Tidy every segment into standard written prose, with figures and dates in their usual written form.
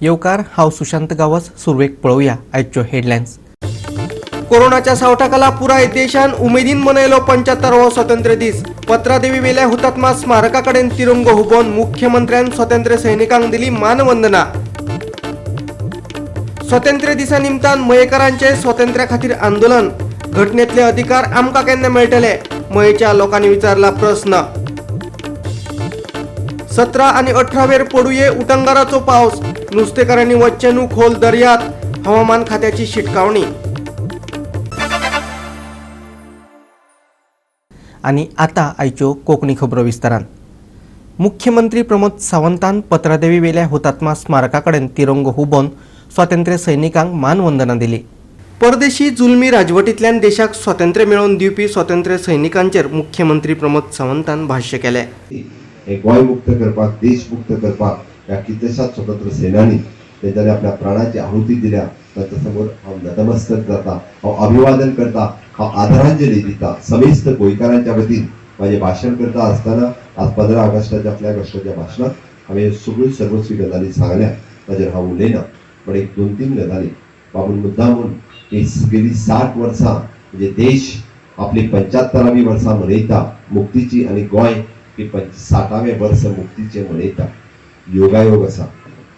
येवकार, हांव सुशांत गांवस. सुरवेक पळोवया आयच्यो हेडलायन्स. कोरोनाच्या सावटाखाला पुराय देशान उमेदीन मनयलो 75वो स्वातंत्र्य दीस. पत्रादेवी वेल्या हुतात्मा स्मारका कडेन तिरंगो हुबोवन मुख्यमंत्र्यान स्वातंत्र्य सैनिकांक दिली मानवंदना. स्वातंत्र्य दिसा निमतान मयेकारांचे स्वातंत्र्या खातीर आंदोलन. घटनेतले अधिकार आमकां केन्ना मेळटले, मयेच्या लोकांनी विचारला प्रस्न. 17 आनी 18वेर पडुये उटंगाराचो पावस. नुस्तेकारांनी वच्चें न्हू खोल दर्यात, हवामान खात्याची शिटकावणी. आनी आतां आयच्यो कोंकणी खबरो विस्तारान. मुख्यमंत्री प्रमोद सावंतान पत्रादेवी वेल्या हुतात्मा स्मारका कडेन तिरंगो हुबोवन स्वातंत्र्य सैनिकांक मानवंदना दिली. परदेशी जुलमी राजवटींतल्यान देशाक स्वातंत्र्य मेळोवन दिवपी स्वातंत्र्य सैनिकांचेर मुख्यमंत्री प्रमोद सावंतान भाश्य केलें. हे गोंय मुक्त करपाक, देश मुक्त करपाक ह्या कितल्याशाच स्वतंत्र सेनानी तेंच्यांनी आपल्या प्राणाची आहुती दिल्या. तांच्या समोर हांव नतमस्तक जाता, हांव अभिवादन करता, हांव आदरांजली दिता. समेस्त गोंयकारांच्या वतीन म्हाजें भाशण करता आसतना आज 15 ऑगस्टाच्या फ्लॅग ऑस्टाच्या भाशणांत हांवें सगळ्यो सर्वस्वी गजाली सांगल्या, ताजेर हांव उलयना. पण एक दोन तीन गजाली बाबून मुद्दाम म्हूण गेली 60 वर्सां, म्हणजे देश आपली 75वी वर्सां मनयता मुक्तीची आनी गोंय ही 60वें वर्स मुक्तीचें मनयता. योगायोग आसा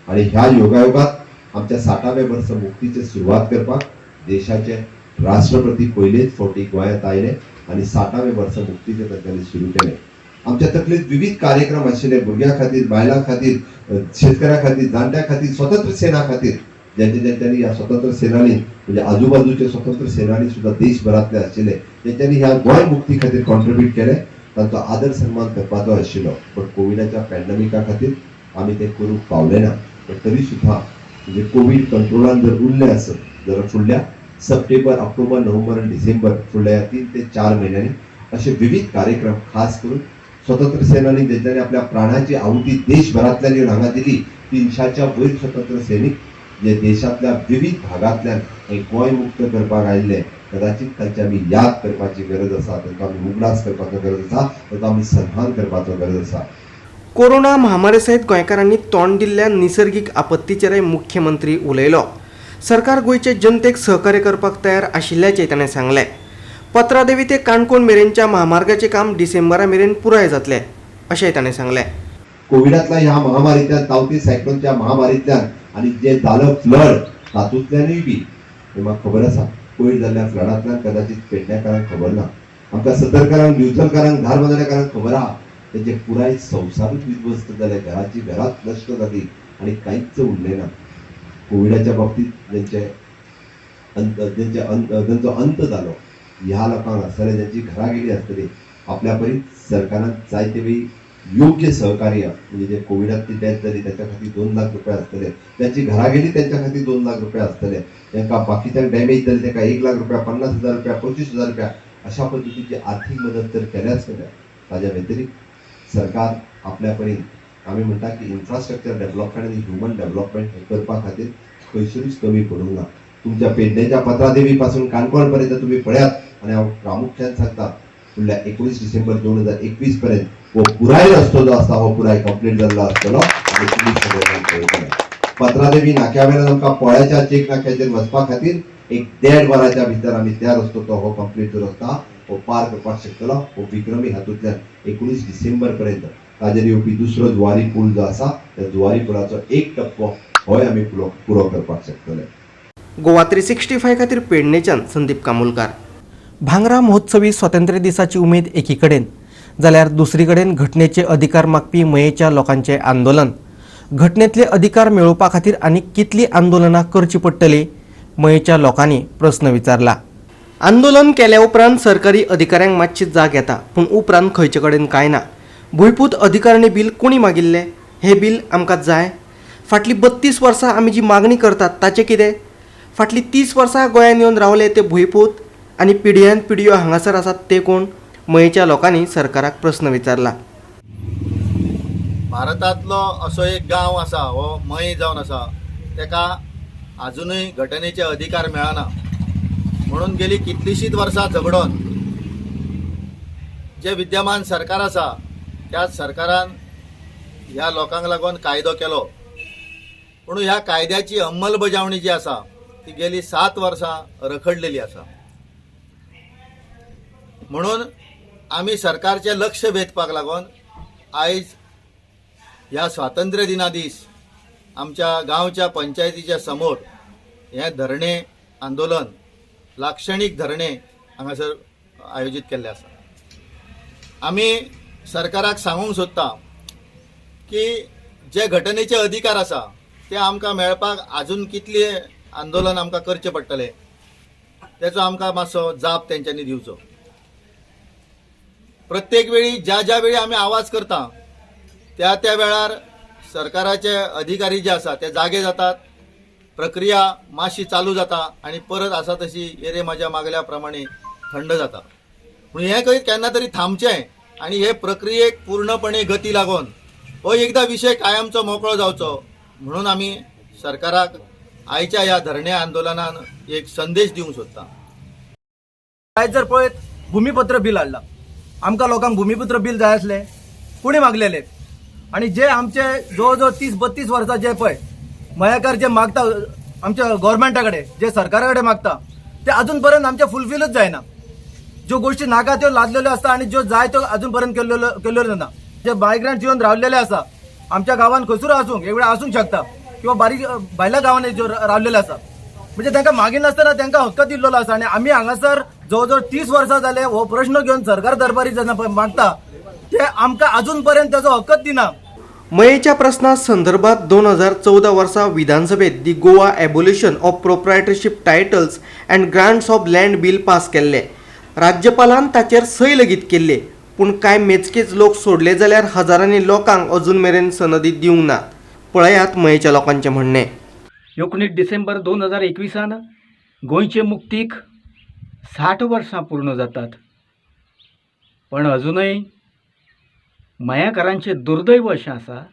आनी ह्या योगायोगात आमच्या 60वें वर्स मुक्तीचें सुरवात करपाक देशाचे राष्ट्रपती पयलेच फावटी गोंयांत आयले आनी 60वें वर्स मुक्तीचें तांच्यांनी सुरू केलें. आमच्या तकलेंत विविध कार्यक्रम आशिल्ले, भुरग्यां खातीर, बायलां खातीर, शेतकऱ्यां खातीर, जाणट्यां खातीर, स्वतंत्र सेना खातीर. ज्यांच्या ज्यांच्यांनी ह्या स्वतंत्र सेनानी, म्हणजे आजूबाजूचे स्वतंत्र सेनानी सुद्दां देशभरांतले आशिल्ले, तेंच्यांनी ह्या गोंय मुक्ती खातीर कॉन्ट्रिब्यूट केलें, तांचो आदर सन्मान करपाचो आशिल्लो. पण कोविडाच्या पॅन्डमिका खातीर आमी तें करूंक पावले ना. पण तरी सुद्दां म्हणजे कोवीड कंट्रोलान जर उरलें आसत जाल्यार फुडल्या सप्टेंबर, ऑक्टोबर, नोव्हेंबर आनी डिसेंबर फुडल्या 3 ते 4 म्हयन्यांनी असे विविध कार्यक्रम, खास करून स्वतंत्र सेनानी ज्यांच्यानी आपल्या प्राणाची आहुती देशभरांतल्यान येवन हांगा दिली, 300च्या वयर स्वतंत्र सैनिक जे देशांतल्या विविध भागांतल्यान हे गोंय मुक्त करपाक आयिल्ले, कदाचित तांची आमी याद करपाची गरज आसा, तांकां आमी उगडास करपाचो गरज आसा, तांकां आमी सन्मान करपाचो गरज आसा. कोरोना महामारी सयत गोंयकारांनी तोंड दिल्ल्या निसर्गीक आपत्तीचेरय मुख्यमंत्री उलयलो. सरकार गोंयचे जनतेक सहकार्य करपाक तयार आशिल्ल्याचें ताणें सांगलें. पत्रादेवी ते काणकोण मेरेनच्या महामार्गाचें काम डिसेंबरा मेरेन पुराय जातलें अशेंय ताणें सांगलें. कोविडांतल्या ह्या महामारींतल्यान, तावती सायक्लोनच्या महामारींतल्यान आनी जे जालो फ्लड तातूंतल्यानूय बी म्हाका खबर आसा, पयर जाल्ल्या फ्लडांतल्यान कदाचित पेडण्याकारांक खबर ना, आमकां सतरकारांक, दिवचलकारांक, धारबांदोड्याकारांक खबर आहा, तेंचे पुराय संवसारूच विध्वस्त जाले, घराची घरात नश्ट जाली आनी कांयच उरलें ना. कोविडाच्या बाबतींत ज्यांचो अंत जालो ह्या लोकांक आसतले, ज्यांची घरां गेली आसतली, आपल्या परी सरकारान जायते वेळी योग्य सहकार्य, म्हणजे जे कोविडांतली डेथ जाली ताच्या खातीर 2 लाख रुपया आसतले, ज्यांची घरां गेली त्यांच्या खातीर 2 लाख रुपया आसतले, तांकां बाकीच्यांक डॅमेज जाली तांकां 1 लाख रुपया, 50,000 रुपया, 25,000 रुपया अशा पद्दतीची आर्थीक मदत तर केल्याच केल्या. ताज्या व्यतिरिक्त सरकार आपल्या परीन आमी म्हणटा की इन्फ्रास्ट्रक्चर डेव्हलपमेंट आनी ह्युमन डेव्हलपमेंट हें करपा खातीर खंयसरूच कमी पडूंक ना. तुमच्या पेडणेच्या पत्रादेवी पासून काणकोण पर्यंत तुमी पळयात आनी हांव प्रामुख्यान सांगता, फुडल्या 19 डिसेंबर 2021 पर्यंत हो पुराय रस्तो जो आसा हो पुराय कंप्लीट जाल्लो आसतलो आनी तुमी सगळे पळयतले. पत्रादेवी नाक्या वेल्यान आमकां पोळ्याच्या चेक नाक्याचेर वचपा खातीर 1-1.5 वराच्या भितर आमी त्या रस्तो तो हो कंप्लीट जो रस्तो आहा हो पार करपाक शकतलो. हो विक्रमी हातूंतल्यान 19 डिसेंबर पर्यंत ताजेर येवपी दुसरो जुवारी पूल जो आसा त्या जुवारी पुलाचो एक टप्पो होय आमी पुरो करपाक शकतले. गोवा 365 खातीर पेडणेच्यान संदीप कामुलकार. भांगरा महोत्सवी स्वातंत्र्य दिसाची उमेद एकीकडेन जाल्यार दुसरी कडेन घटनेचे अधिकार मागपी मयेच्या लोकांचें आंदोलन. घटनेतले अधिकार मेळोवपा खातीर आनी कितली आंदोलनां करची पडटली, मयेच्या लोकांनी प्रस्न विचारला. आंदोलन केल्या उपरांत सरकारी अधिकाऱ्यांक मातशी जाग येता, पूण उपरांत खंयचे कडेन कांय ना. भुंयपूत अधिकारणी बील कोणी मागिल्लें? हें बील आमकां जाय. फाटलीं 32 वर्सां आमी जी मागणी करतात ताचें कितें? फाटलीं 30 वर्सां गोंयांत येवन रावले ते भुंयपूत आनी पिढयान पिढयो हांगासर आसात ते कोण? मयेच्या लोकांनी सरकाराक प्रस्न विचारला. भारतांतलो असो एक गांव आसा, हो मये जावन आसा, तेका आजुनूय घटनेचे अधिकार मेळना म्हणून गेली कितलींशींच वर्सां झगडोन जे विद्यमान सरकार आसा त्या सरकारान ह्या लोकांक लागून कायदो केलो. पूण ह्या कायद्याची अंमलबजावणी जी आसा ती गेली 7 वर्सां रखडलेली आसा. म्हणून आमी सरकारचें लक्ष वेधपाक लागून आयज ह्या स्वातंत्र्य दिना दीस आमच्या गांवच्या पंचायतीच्या समोर हें धरणे आंदोलन, लाक्षणीक धरणे हांगासर आयोजीत केल्लें आसा. आमी सरकाराक सांगूंक सोदता की जे घटनेचे अधिकार आसा ते आमकां मेळपाक आजून कितले आंदोलन आमकां करचें पडटलें तेचो आमकां मातसो जाप तेंच्यांनी दिवचो. प्रत्येक वेळी ज्या ज्या वेळी आमी आवाज करता त्या त्या वेळार सरकाराचे अधिकारी जे आसा ते जागे जातात, प्रक्रिया मातशी चालू जाता आनी परत आसा तशी येरे म्हाज्या मागल्या प्रमाणे थंड जाता. पूण हें खंय केन्ना तरी थांबचें आनी हे प्रक्रियेक पूर्णपणे गती लागून हो एकदां विशय कायमचो मोकळो जावचो म्हणून आमी सरकाराक आयच्या ह्या धरणे आंदोलनान एक संदेश दिवंक सोदता. आयज जर पळयत भुमीपत्र बील हाडलां, आमकां लोकांक भुमीपुत्र बील जाय आसलें, कोणी मागलेले आनी जे आमचे जवळ जवळ 30-32 वर्सां जे पळय मयेकार जे मागता आमच्या गव्हर्मेंटा कडेन, जे सरकारा कडेन मागता ते अजून पर्यंत आमचे फुलफिलूच जायना. ज्यो गोष्टी नाका त्यो लादलेल्यो आसता आनी ज्यो जाय त्यो अजून पर्यंत केल्ल्यो ना. जे मायग्रंट येवन रावलेले आसा आमच्या गांवांत खंयसर आसूंक एक वेळा आसूंक शकता किंवा बारीक भायल्या गांवांनी ज्यो रावलेले आसा म्हणजे तांकां मागिनासतना तांकां हक्क दिल्लो आसा आनी आमी हांगासर जवळ जवळ 30 वर्सां जाले हो प्रश्न घेवन सरकार दरबारी जेन्ना पळय मागता ते आमकां अजून पर्यंत ताजो हक्कच दिना. मयेच्या प्रस्ना संदर्भात 2014 वर्सा विधानसभेत the Goa abolition of proprietorship titles and grants of land bill pass केल्ले. राज्यपालान ताचेर सय लेगीत केल्ले, पूण कांय मेजकेच लोक सोडले जाल्यार हजारांनी लोकांक अजून मेरेन सनदी दिवंक नात. पळयात मयेच्या लोकांचें म्हणणें. 19 डिसेंबर 2021 गोंयचे मुक्तीक 60 वर्सां पूर्ण जातात, पण अजूनय मयेकारांचें दुर्दैव अशें आसा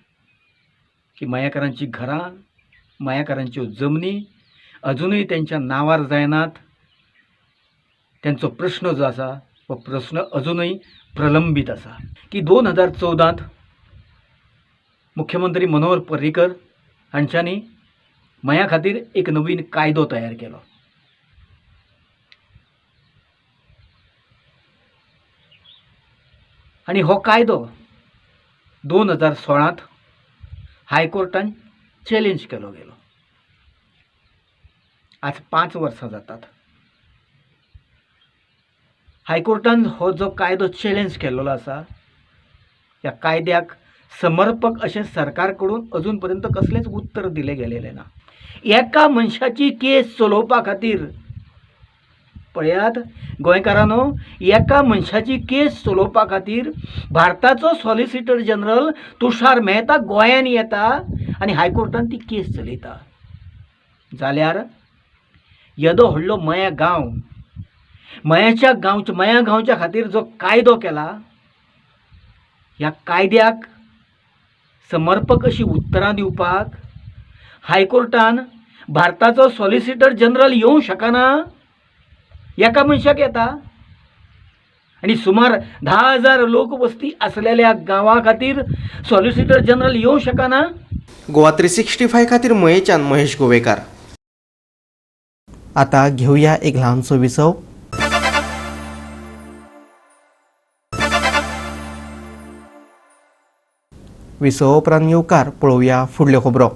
की मयेकारांचीं घरां, मयेकारांच्यो जमनी अजुनूय तेंच्या नांवार जायनात. तेंचो प्रश्न जो आसा हो प्रश्न अजुनूय प्रलंबीत आसा की 2014 मुख्यमंत्री मनोहर पर्रीकर हांच्यांनी मया खातीर एक नवीन कायदो तयार केलो. आनी हो कायदो 2016 हायकोर्टान चॅलेंज केलो गेलो. आज 5 वर्सां जातात. हायकोर्टान हो जो कायदो चॅलेंज केल्लो आसा ह्या कायद्याक समर्पक अशें सरकार कडून अजून पर्यंत कसलेंच उत्तर दिलें गेलेलें ना. एका मनशाची केस चलोवपा खातीर पळयात गोंयकारांनो, एका मनशाची केस चलोवपा खातीर भारताचो सॉलिसिटर जनरल तुषार मेहता गोंयान येता आनी हायकोर्टान ती केस चलयता. जाल्यार येदो व्हडलो मया गांव, मयाच्या गांवच्या मया गांवच्या खातीर जो कायदो केला ह्या कायद्याक समर्पक अशी उत्तरां दिवपाक हायकोर्टान भारताचो सॉलिसिटर जनरल येवंक शकना, एका मनशाक येता. आनी सुमार 10,000 लोक वस्ती आसलेल्या गांवा खातीर सॉलिसिटर जनरल येवंक शकना. गोवा 365 खातीर मयेच्यान महेश गोवेकार. आता घेऊया एक ल्हानसो विसव. विसव उपरांत येवकार पळोवया फुडल्यो खबरो.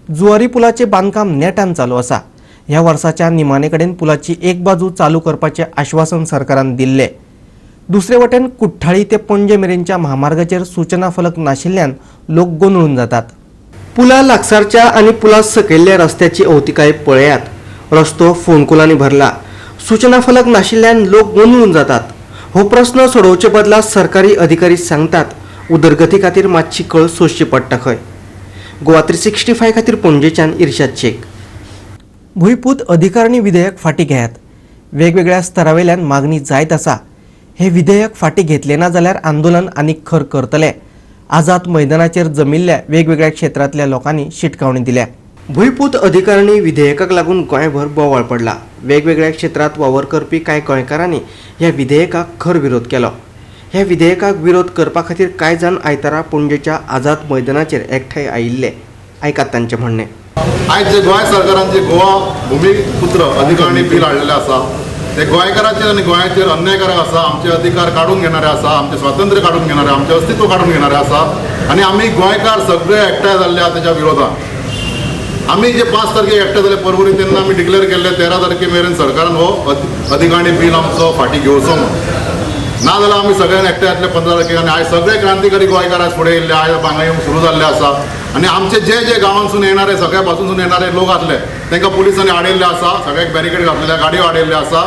जुवारी पुलाचें बांदकाम नेटान चालू आसा. ह्या वर्साच्या निमाणे कडेन पुलाची एक बाजू चालू करपाचें आश्वासन सरकारान दिल्लें. दुसरे वटेन कुठ्ठाळी ते पणजे मेरेनच्या म्हामार्गाचेर सूचना फलक नाशिल्ल्यान लोक गोंदळून जातात. पुला लागसारच्या आनी पुला सकयल्ल्या रस्त्याची अवतिकाय पळयात. रस्तो फोंडकुलांनी भरला. सूचना फलक नाशिल्ल्यान लोक गोंदळून जातात. हो प्रस्न सोडोवचे बदला सरकारी अधिकारी सांगतात उदरगती खातीर मातशी कळ सोंसची पडटा खंय. गोवा 365 खातीर पणजेच्यान इर्शाद शेख. भुंयपूत अधिकारणी विधेयक फाटीं घेयात. वेगवेगळ्या स्तरावेल्यान मागणी जायत आसा. हे विधेयक फाटीं घेतलें ना जाल्यार आंदोलन आनीक खर करतले. आझाद मैदानाचेर जमिल्ल्या वेगवेगळ्या क्षेत्रांतल्या लोकांनी शिटकावणी दिल्या. भुंयपूत अधिकारणी विधेयकाक लागून गोंयभर बोवाळ पडला. वेगवेगळ्या क्षेत्रांत वावर करपी कांय गोंयकारांनी ह्या विधेयकाक खर विरोध केलो. ह्या विधेयकाक विरोध करपा खातीर कांय जाण आयतारा पणजेच्या आझाद मैदानाचेर एकठांय आयिल्ले. आयकात तांचें म्हणणें. आयज जे गोंय सरकारान जे गोवा भुमीपुत्र अधिकारणी बील हाडलेलें आसा ते गोंयकाराचेर आनी गोंयाचेर अन्यायकारक आसा. आमचे अधिकार काडून घेणारे आसा, आमचें स्वातंत्र्य काडून घेणारे, आमचें अस्तित्व काडून घेणारे आसा आनी आमी गोंयकार सगळे एकठांय जाल्ले आसा तेच्या विरोधात. आमी जे 5 तारखेक एकठांय जाले पर्वरी तेन्ना आमी डिक्लेअर केल्ले 13 तारखे मेरेन सरकारान हो अधिकारणी बील आमचो फाटीं घेवचो म्हणून, ना जाल्यार आमी सगळ्यांनी एकठांय जातले 15 तारखेक. आनी आयज सगळे क्रांतिकारी गोंयकार आयज फुडें येयल्ले, आयज हांगा येवंक सुरू जाल्ले आसा आनी आमचे जे जे गांवांसून येणारे सगळ्या बाजूनसून येणारे लोक आसले तांकां पुलिसांनी आडयल्ले आसा, सगळ्याक बॅरिकेड घातलेले, गाडयो आडयल्ले आसा.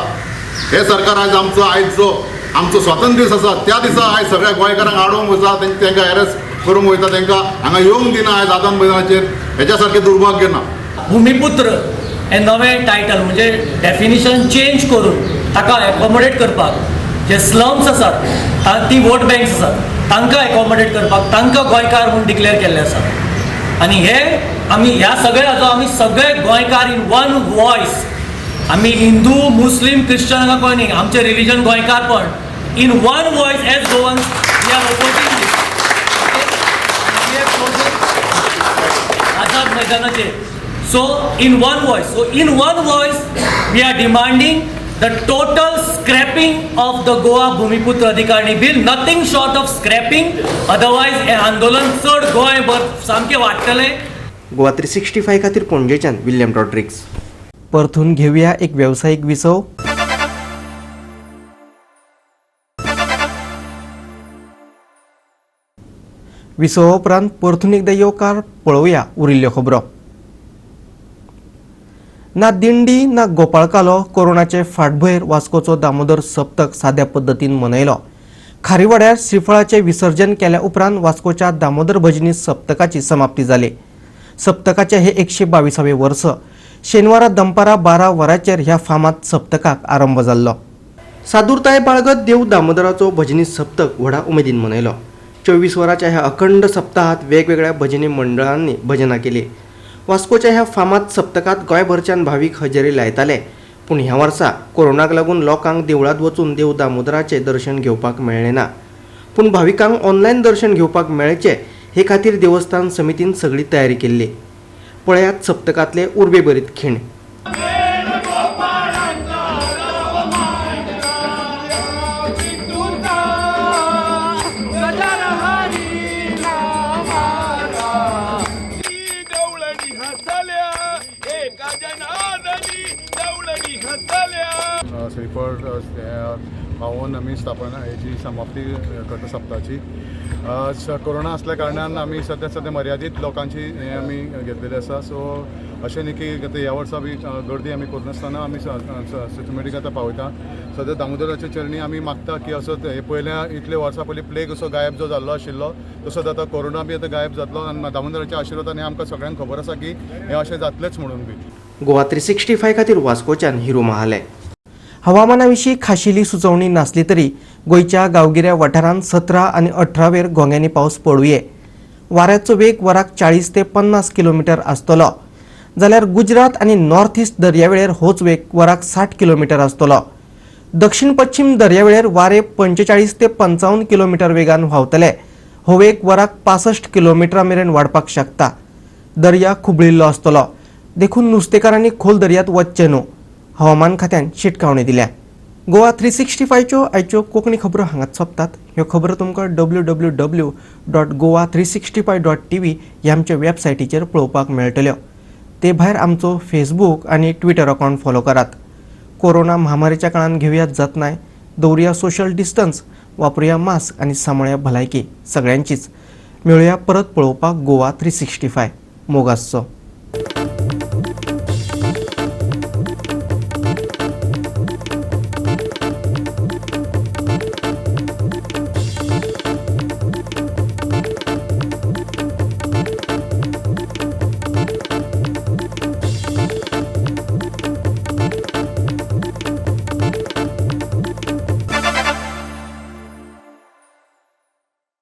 हे सरकार आयज आमचो आयज जो आमचो स्वातंत्र्य दीस आसा त्या दिसा आयज सगळ्या गोंयकारांक आडोवंक वयता, तांकां एरेस्ट करूंक वयता, तांकां हांगा येवंक दिना आयज आदान मैदानाचेर. हेच्या सारकें दुर्भाग्य ना. भुमिपुत्र हे नवें टायटल म्हणजे डेफिनिशन चेंज करून ताका एकोमोडेट करपाक जे स्लम्स आसात ती वोट बँक्स आसात तांकां एकोमोडेट करपाक तांकां गोंयकार म्हूण डिक्लेअर केल्ले आसा. आनी हे आमी ह्या सगळ्या हाचो आमी सगळे गोंयकार इन वन वॉयस, आमी हिंदू मुस्लीम क्रिश्चन हांगा कोण न्ही, आमचें रिलिजन गोंयकारपण, in one voice as Goans we are opposing this. Azad मैदानाचेर. So in one voice, so in one voice we are demanding the total scrapping of the Goa Bhumiputra Adhikarni bill, nothing short of scrapping, otherwise हे आंदोलन चड गोंयभर सामकें वाडटलें. गोवा 365 खातीर पणजेच्यान William Rodrigues. परतून घेवया एक वेवसायीक विसव. विसवा उपरांत परतून एकदा येवकार पळोवया उरिल्ल्यो खबरो. ना दिंडी ना गोपाळकालो कोरोनाचे फाटभुंयेर वास्कोचो दामोदर सप्तक साद्या पद्दतीन मनयलो. खारीवाड्यार श्रीफळाचें विसर्जन केल्या उपरांत वास्कोच्या दामोदर भजनी सप्तकाची समाप्ती जाली. सप्तकाचे हे 122वें वर्स. शेनवारा दनपारां 12 वरांचेर ह्या फामाद सप्तकाक आरंभ जाल्लो. सादुरताय बाळगत देव दामोदराचो भजनी सप्तक व्हडा उमेदीन मनयलो. 24 वरांच्या ह्या अखंड सप्ताहात वेगवेगळ्या भजनी मंडळांनी भजनां केली. वास्कोच्या ह्या फामाद सप्तकात गोंयभरच्यान भावीक हजेरी लायताले, पूण ह्या वर्सा कोरोनाक लागून लोकांक देवळांत वचून देव दामोदराचें दर्शन घेवपाक मेळ्ळें ना. पूण भाविकांक ऑनलायन दर्शन घेवपाक मेळचें हे खातीर देवस्थान समितीन सगळी तयारी केल्ली. पळयात सप्तकांतले उर्बेभरीत खीण. श्रीफळ पावोवन आमी स्थापना हेची समाप्ती करता सप्ताची. कोरोना असल्या कारणान आमी सद्या सद्या मर्यादीत लोकांची हें आमी घेतलेली आसा. सो अशें न्ही की आतां ह्या वर्सा बी गर्दी आमी करनासतना आमी सिस्टमॅटीक आतां पावयता. सद्या दामोदराच्या चरणी आमी मागता की असो हे पयल्या इतले वर्सां पयलीं प्लेग असो गायब जो जाल्लो आशिल्लो तसोच आतां कोरोना बी आतां गायब जातलो आनी दामोदराच्या आशिर्वादान हें आमकां सगळ्यांक खबर आसा की हें अशें जातलेंच म्हणून बी. गोवा 365 खातीर वास्कोच्यान हिरू महाले. हवामाना विशीं खाशेली सुचोवणी नासली तरी गोंयच्या गांवगिऱ्या वाठारांत 17 आनी 18 वेर घोंग्यांनी पावस पडुये. वाऱ्याचो वेग वराक 40 ते 50 किलोमिटर आसतलो, जाल्यार गुजरात आनी नॉर्थ ईस्ट दर्यावेळेर होच वेग वराक 60 किलोमिटर आसतलो. दक्षिण पश्चिम दर्यावेळेर वारे 45 ते 55 किलोमिटर वेगान व्हांवतले. हो वेग वराक 65 किलोमिटरा मेरेन वाडपाक शकता. दर्या खुबळिल्लो आसतलो, देखून नुस्तेकारांनी खोल दर्यांत वचचें न्हू, हवामान खात्यान शिटकावणी दिल्या. गोवा 365च्यो आयच्यो कोंकणी खबरो हांगाच सोंपतात. ह्यो खबरो तुमकां www.goa365.tv ह्या आमच्या वेबसायटीचेर पळोवपाक मेळटल्यो. ते भायर आमचो फेसबूक आनी ट्विटर अकावंट फॉलो करात. कोरोना महामारीच्या काळान घेवयात जतनाय, दवरुया सोशल डिस्टन्स, वापरुया मास्क आनी सांबाळया भलायकी सगळ्यांचीच. मेळुया परत पळोवपाक गोवा 365. मोग आसचो.